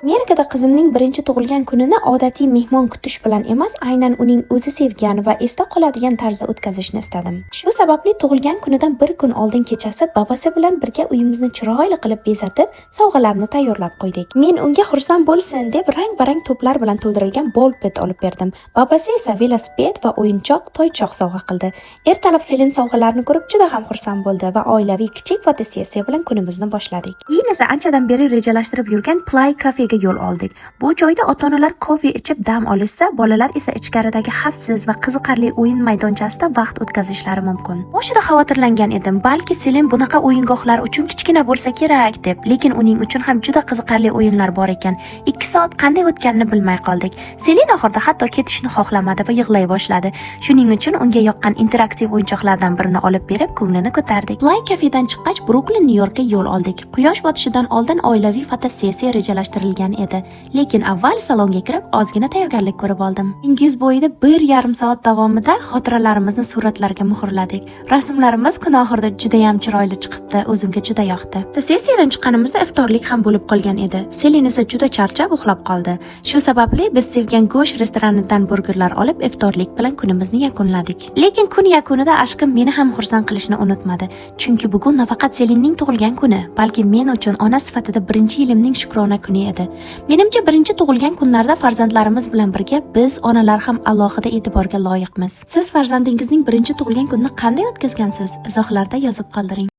Amerikada qizimning birinchi tug'ilgan kunini odatiy mehmon kutish bilan emas, aynan uning o'zi sevgan va esda qoladigan tarzda o'tkazishni istadim. Shu sababli tug'ilgan kunidan bir kun oldin kechasi babasi bilan birga uyimizni chiroyli qilib bezatib, sovg'alarni tayyorlab qo'ydik. Men unga xursand bo'lsin deb rang-barang to'plar bilan to'ldirilgan ball pit olib berdim. Babasi esa velosiped va o'yinchoq toychoq sovg'a qildi. Ertalab Selin sovg'alarni ko'rib juda ham xursand bo'ldi va oilaviy kichik fotosessiya bilan kunimizni boshladik. Keyin esa anchadan beri rejalashtirib yurgan Play kafega yo'l oldik. Bu joyda ota-onalar kofe ichib dam olishsa, bolalar esa ichkaridagi xavfsiz va qiziqarli o'yin maydonchasida vaqt o'tkazishlari mumkin. Boshida xavotirlangan edim, balki Selin bunaqa o'yingohlar uchun kichkina bo'lsa kerak deb, lekin uning uchun ham juda qiziqarli o'yinlar bor ekan. 2 soat qanday o'tganini bilmay qoldik. Selin oxirida hatto ketishni xohlamadi va yig'lay boshladi. Shuning uchun unga yoqqan interaktiv o'yinchoqlardan birini olib berib, ko'nglini ko'tardik. Play kafedan chiqqach, Bruklin, Nyu Yorkka yo'l oldik. Quyosh botishidan oldin oilaviy fotosessiya rejalashtirilgan edi. Lekin avval salonga kirib, ozgina tayyorgarlik ko'rib oldim. Dengiz bo'yida 1,5 soat davomida xotiralarimizni suratlarga muhrladik. Rasmlarimiz kun oxirida juda ham chiroyli chiqibdi, o'zimga juda yoqdi. Sessiyadan chiqqanimizda iftorlik ham bo'lib qolgan edi. Selin esa juda charchab uxlab qoldi. Shu sababli biz sevgan go'sht restoranidan burgerlar olib, iftorlik bilan kunimizni yakunladik. Lekin kun yakunida ashkim meni ham xursand qilishni unutmadi. Chunki bugun nafaqat Selinning tug'ilgan kuni, balki men uchun ona sifatida birinchi yilimning shukrona kuni edi. Menimcha, birinchi tug'ilgan kunlarda farzandlarimiz bilan birga biz onalar ham alohida e'tiborga loyiqmiz. Siz farzandingizning birinchi tug'ilgan kunini qanday o'tkazgansiz? Izohlarda yozib qoldiring.